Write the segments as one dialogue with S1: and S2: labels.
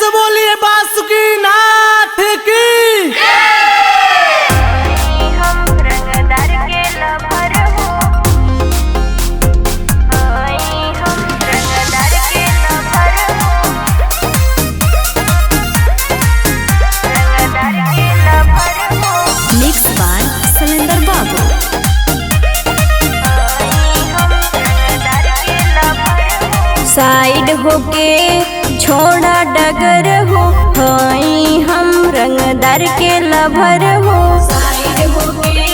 S1: से बोलिए बासुकीनाथ की।
S2: हम रंगदार के लभर हो, हम रंगदार के लभर हो, रंगदार के लभर हो।
S3: मिक्स बाय सलेंदर बाबू।
S2: हम रंगदार के लभर हो।
S4: साइड होके छोड़ा डगर हो, हई हम रंगदार के लभर हो। साइड होके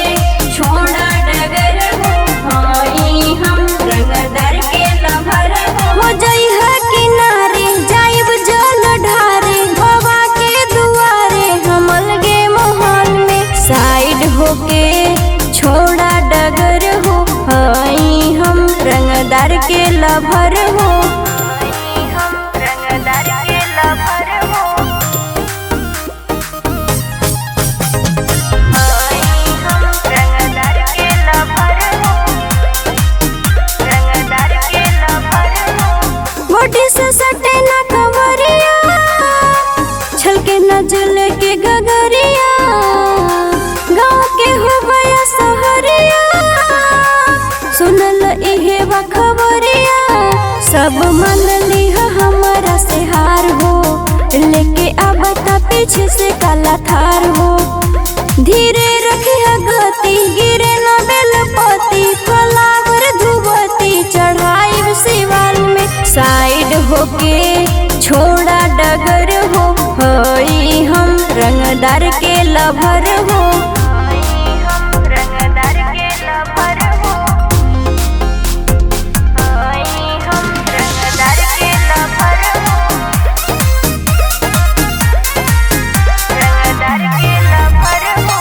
S4: छोड़ा डगर हो, हई हम रंगदार के लभर हो। हो जइहा किनारे जाइब जल ढारे, बाबा के दुआरे हम अलगे मोहन में। साइड होके छोड़ा डगर हो, हई हम रंगदार के लभर हो।
S2: हम रंगदार के लभर हो, हम रंगदार के लभर हो, रंगदार के लभर हो।
S4: बॉडी से सटे ना कमरिया, छलके न जल के गगरिया, गाँव के हो बया सहरिया, सुनल इहे खबरिया। सब मान लिह हमारा से हार हो, लेके अब त पीछे से काला थार हो। धीरे रखिह गति, गिरे न बेलपति, फलावर धुबती चढ़ाई सिवान में। साइड होके छोड़ा डगर हो, हई हम रंगदार के लभर हो।
S2: हम रंगदार के लभर हो, हम रंगदार के लभर हो, रंगदार के लभर हो।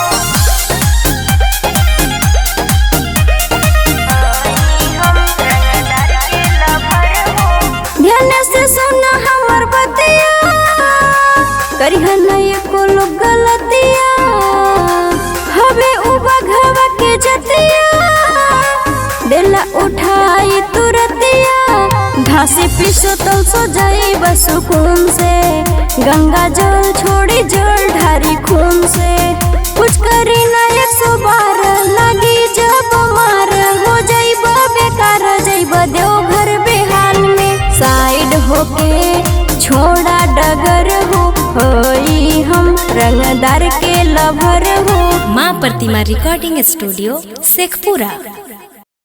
S2: हम रंगदार के लभर हो।
S4: ध्यान से सुना हमर बतिया, करिह न एको लोग गलतिया, हवे उ बघवा के जतिया, देला उठाई तुरतिया। घासी पीसो तल सो जाई सुकून से, गंगा जल छोड़ी जल ढारी खून से। कुछ करी ना 112 लगी जब मार, हो जाइब बेकार जाइब देवघर बेहाल में। साइड होके छोड़ा डगर हो, होई हम रंगदार के लभर हो।
S3: माँ प्रतिमा रिकॉर्डिंग स्टूडियो शेखपुरा।